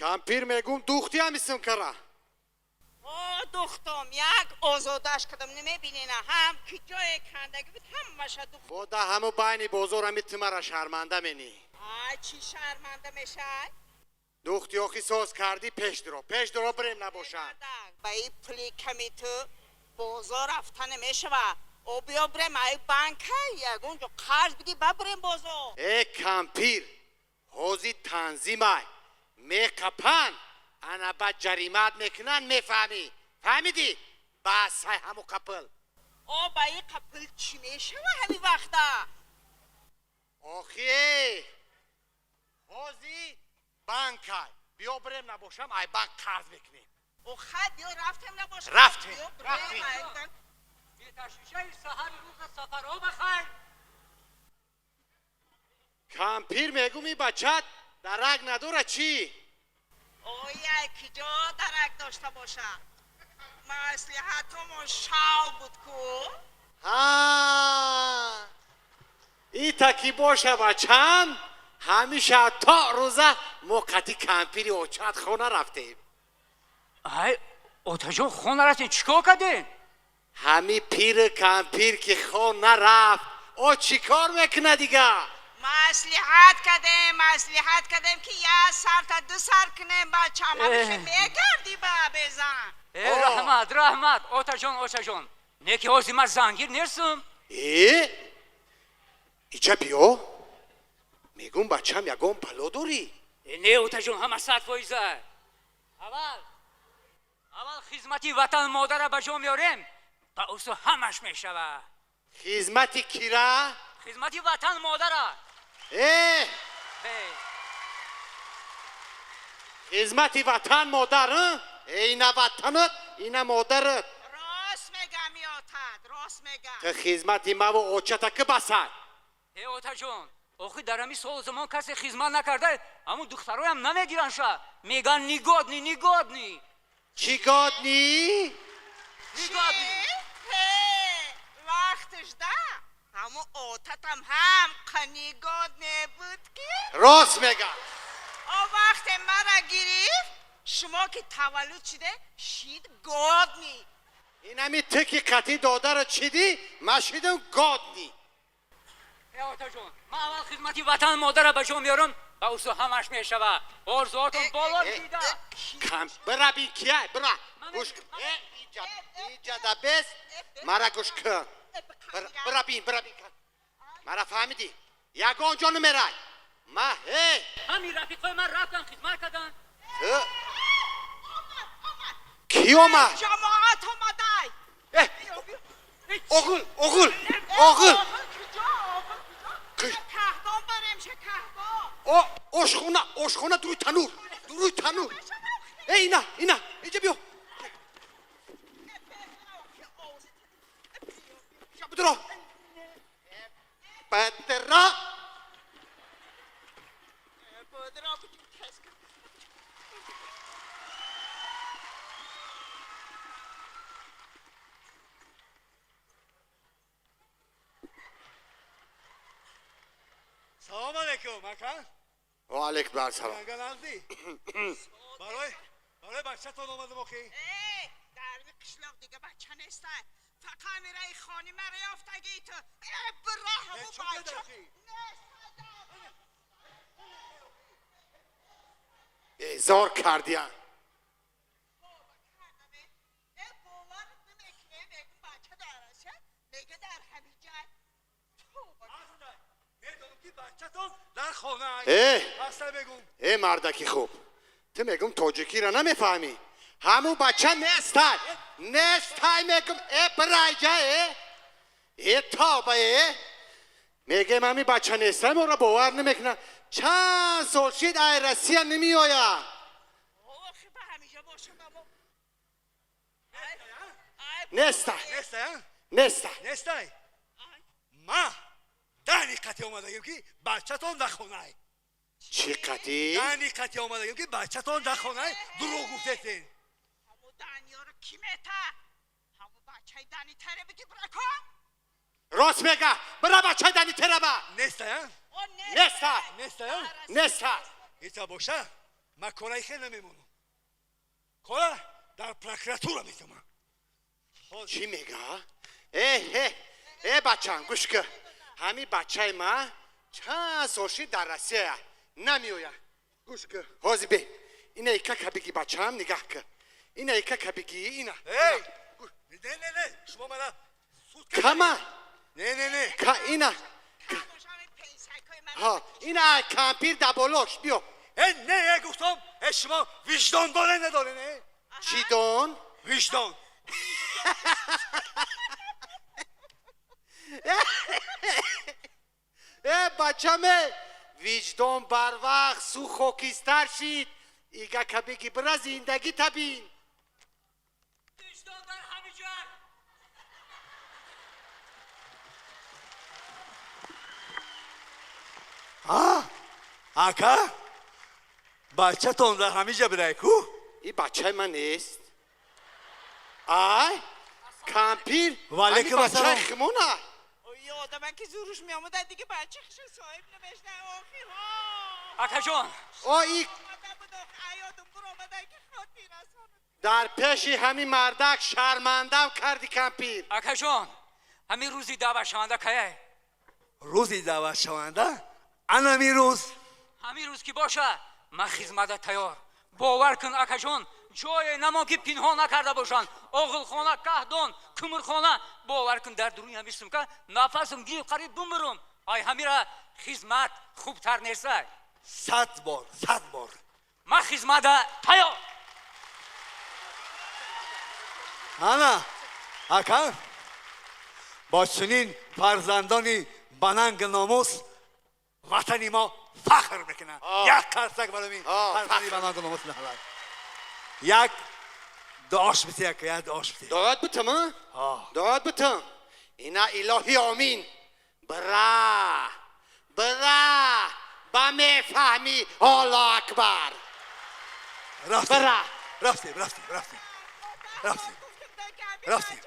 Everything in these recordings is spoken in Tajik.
Кампир мегум духти ҳамисм кара. О, духтом, як озодаш кардам, намебинена, ҳам ки ҷое кандаги буд, ҳамаша духт. Бода ҳаму байни бозор ҳами тимара шарманда менӣ. Ай, чӣ шарманда мешай? Духти охи соз кардӣ, пеш дуро, пеш дуро бирем набошад. Ба и пули ками ту бозор рафта намешава. О, биё бирем ай банка, ягон ҷо қарз биги, ба бирем бозор. Э, кампир, ҳози танзимай. Меқапан, ана ба ҷаримат мекунанд, мефаҳмӣ. Фаҳмидӣ? Бас ай ҳаму қапил. О, ба и қапил чӣ мешава ҳами вақта? Охи, ҳози банкай. Биё бирем набошам, ай банк қарз мекунем. О, хай, биё рафтем набошам. Рафтем, Биё бирем, рафтем. ай банк. Беташвишаи саҳари рӯза сафарҳо бахайр. Кампир мегум и бачат дарак надора чӣ? Ой, ай киҷо дарак дошта боша? Маслиҳатумон шав буд ку. Ҳа, ита ки боша бачам, ҳамиша то рӯза мо қати кампири очат хона рафтем. Ай, отаҷон, хона рафтем, чӣ кор кардем? Ҳами пири кампир ки хона рафт, о чӣ кор мекуна дига? Маслиҳат кардем, маслиҳат кардем, ки як сарта ду сар кунем, бачам. Ҳамише мекардӣ ба безан. Э, раҳмат, раҳмат, отаҷон, очаҷон. Не ки ҳозир ман зангир нестам. Э, иҷа биё, мегум бачам, ягон бало дорӣ? Э, не, отаҷон, ҳама 100%. Аввал аввал хизмати ватан модара ба ҷо меорем, ба усу ҳамаш мешава. Хизмати кира? Хизмати ватан модара. Э! Бе. Хизмати ватан модар, э, ина ватанат, ина модарат. Рост мегам, ётад, рост мегам. Ту хизмати маву очата ки басад. Э, отаҷон, охи дар ҳамин солу замон касе хизмат накарда, ҳамун духтароям намегиранд ша, меган негодный, негодный. Чӣ годный? Негодный. Э, вақташ да ҳамун отатам ҳам негодный буд ки. Рост мегам. О, вақте мара гирифт, шумо ки таваллуд шуде, шид годный. Инами ту ки қати додарат чидӣ, ма шидам годный. Э, отаҷон, ман аввал хизмати ватан модара ба ҷо меорам, ба усу ҳамаш мешава. Орзуотон боло дида. Кам бира, бин кия, бира гӯш. Э, иҷа, иҷа да бес, мара гӯш кун. Бира бин, бира бин, мара фаҳмидӣ, ягон ҷо намерай ма ҳе. Ҳамин рафиқои ман рафтан, хизмат карданд. Ту кӣ омад? Ҷамоат омадай. Э, оғул, оғул, оғул. Куҷо, оғул куҷо? Каҳдон барем ша, каҳдон. О, ошхона, ошхона, дуруи танур, дуруи танур. Э, ина, ина, иҷа биё, иҷа бидро, бадра. Бодро. Салом алейкум, ака. Ва алейкум ассалом. Гангаланди. Барои бачатон омадам охи. Э, дар қишлоқ дига бача нестай. Фақат мераи хони мара ёфтагӣ ту. Э, бира ҳаму Э, чо бача. када охи? Нестай. Безор кардиян. Э, бовар намекунем, мегум бача дар аша, мега дар ҳамин ҷай. Тавба. Ҳастай. Медонам ки бачатон дар хона. Э! Ҳастай мегум. Э, мардаки хуб, ту мегум тоҷикиро намефаҳмӣ. Ҳамун бача нестай, нестай мегум. Э, бирайҷа, э, э, тоба, э, мегем ҳами бача нестай, моро бовар намекунад. Чанд сол шид, ай Россия намеояд. Охи, ба ҳамиҷа бошам амо. Ай, Нестай. Нестай, а? Нестай. Нестай. Ма дани қати омадагим ки бачатон дар хонай. Чӣ қатӣ? Дани қати омадагим ки бачатон дар хонай, дурӯғ гуфтетен. Ҳаму даниёро ки мета? Ҳаму бачаи дани таре биги бирако? Рост мега, бира бачаи дани тераба. Нестай, а? О, Нестай. Нестай, а? Нестай. Ита боша. Ман кораи хел намемонам. Кора дар прокуратура метамам. Чӣ мега? Э э э, бачам, гӯш кӣ, ҳами бачаи ма чанд сол шид дар Россия намеояд. Гӯш кӣ, ҳозир бе ина ика бигӣ, бачам, нигаҳ кӣ, ина ика бигӣ, ина. Эй, не, не, не, шумо мана суд. Кама. Не, не, не. Ка ина. Ҳа, ина кампир да болош биё. Э, не, э, гуфтам, э, шумо виҷдон дорен, надорен, э? Чӣ дон? Виҷдон. Э, бачаме, виҷдон барвақт су хокистар шид. Ига кабиги, бира, зиндагӣ табин. Виҷдон дар ҳами ҷой. А, ака, бачатон дар ҳамиҷа бидай ку? И бачаи ман нест, ай кампир. Ва алайкум ҳами бачаи ассалом. химона. Одама ки зуруш меомада, дига бача хиша соҳиб намешна охир. Акаҷон. О, и Аёдум буромада ки хотирасон. Дар пеши ҳамин мардак шармандам карди, кампир. Акаҷон, ҳамин рӯзи даъватшаванда кая? Рӯзи даъватшаванда анами рӯз. Ҳамин рӯз ки боша, ман хизмата тайёр. Бовар кун, акаҷон, ҷое намон ки пинҳон накарда бошанд: оғилхона, каҳдон, кумурхона. Бовар кун, дар дуруни ҳамин сумка нафасам гирифт, қариб бумирум. Ай ҳамира хизмат хубтар нестай. 100 бор, 100 бор. Ман хизмата тайёр. Ана, ака, бо чунин фарзандони банангу номус ватани мо фахр мекунад. Як қарсак барои фарзанди банангу номус мехӯрад. Як дуош бите, ака, як дуош бите. Дуоят бутам? Дуоят бутам. Ина, илоҳи, омин. Бира, бира, ба мефаҳмӣ. Аллоҳ акбар. Рафтем. Бира. Рафтем, рафтем, рафтем, рафтем. Рафтем.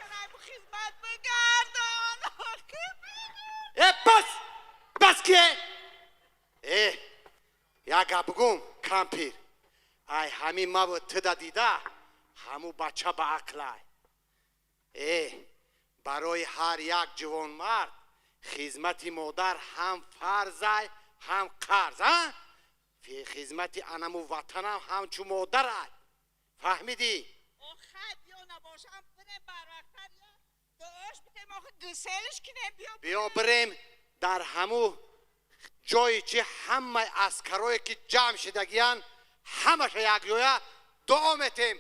Хизмат бигардон. Э, бас, бас ки э, як гап бугум, кампир. Ай ҳамин маву туда дида, ҳаму бача ба ақлай. Э, барои ҳар як ҷавонмард хизмати модар ҳам фарзай, ҳам қарз. А хизмати анаму ватанам ҳамчу модарай, фаҳмидӣ? Охай, биё, набошам, бирем барвақттар, я дуош битем, охи гуселш кинем, биё. Биё, бирем дар ҳаму ҷое чи ҳамаи аскарое ки ҷамъ шидагиян, ҳамаша якҷоя дуо метем.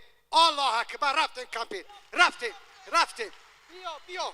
Аллоҳ акбар. Рафтем, кампир, рафтем, рафтем, биё, биё.